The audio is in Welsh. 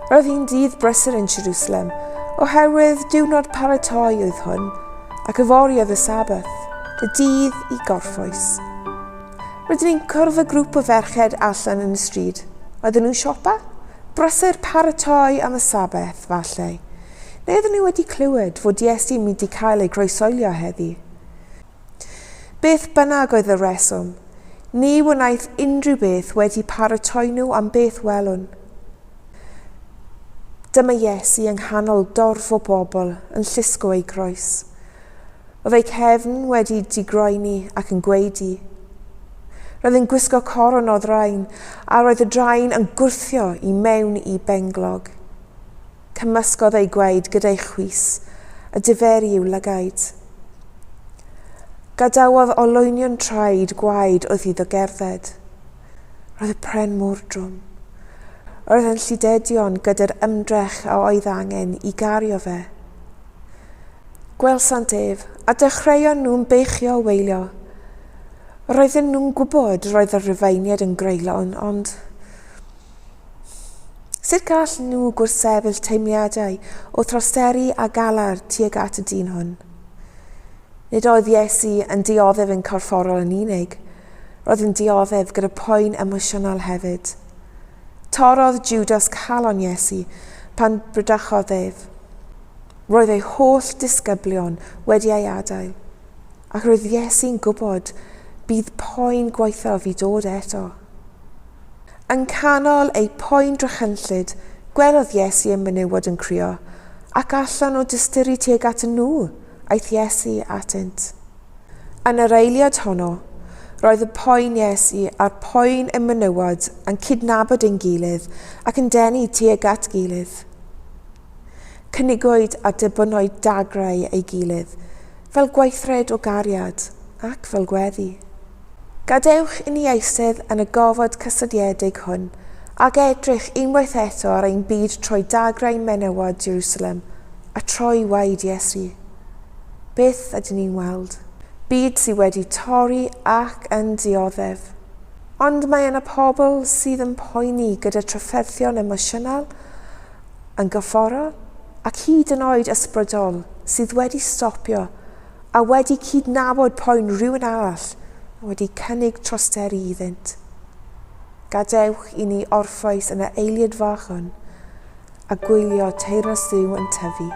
Roedd hi'n dydd brysur yn Jerusalem, oherwydd diwrnod paratoi oedd hwn, ac yfory oedd y Sabath, y dydd i gorffwys. Rydyn ni'n cwrdd â grŵp o ferched allan yn y stryd. Oedden nhw'n siopa? Brysur paratoi am y Sabath, falle. Neu oedden nhw wedi clywed fod Iesu'n mynd i cael ei groeshoelio heddi? Beth bynnag oedd y rheswm, ni wnaeth unrhyw beth wedi paratoi nhw am beth welwn. Dyma Iesu yng nghanol dorf o bobl yn llusgo ei groes. Oedd ei cefn wedi digroeni ac yn gwaedu. Roedd yn gwisgo coron o ddrain, a roedd y drain yn gwrthio i mewn i benglog. Cymysgodd ei gwaed gyda'i chwys, a diferu i'w lygaid. Gadawodd olwynion traed gwaed wrth iddo gerdded. Roedd y pren mor drwm. Roedd yn llidedion gyda'r ymdrech a oedd angen i gario fe. Gwelsant ef, a dechreuon nhw'n beichio weilio. Roedden nhw'n gwybod roedd y Rhufeiniaid yn greulon, ond Sut gall nhw gwrthsefyll teimliadau o throseri a galar tuag at y dyn hwn? Nid oedd Iesu yn dioddef yn corfforol yn unig, roedd yn dioddef gyda poen emosiynol hefyd. Torrodd Judas calon Iesu pan brydychodd ef. Roedd ei holl disgyblion wedi ei adael, ac roedd Iesu'n gwybod bydd poen gwaethaf i dod eto. Yng nghanol eu poen drychynllyd, gwelodd Iesu y menywod yn crio, ac allan o dysturi tuag at nhw, aeth Iesu atynt. Yn yr eiliad honno, roedd y poen Iesu a'r poen y menywod yn cydnabod ein gilydd ac yn denu tuag at gilydd. Cynigwyd a dibynwyd dagrau ei gilydd, fel gweithred o gariad ac fel gweddi. Gadewch i ni eistedd yn y gofod cysylltiedig hwn ac edrych unwaith eto ar ein byd trwy dagrau menywod Jerusalem a trwy waed Iesu. Beth ydyn ni'n weld? Byd sydd wedi torri ac yn dioddef. Ond mae yna pobl sydd yn poeni gyda trafferthion emosiynol, yn gorfforol ac hyd yn oed ysbrydol sydd wedi stopio a wedi cydnabod poen rhywun arall a wedi cynnig trosteri iddynt. Gadewch i ni orffwys yn yr eiliad fach hwn a gwylio teyrnas Dduw yn tyfu.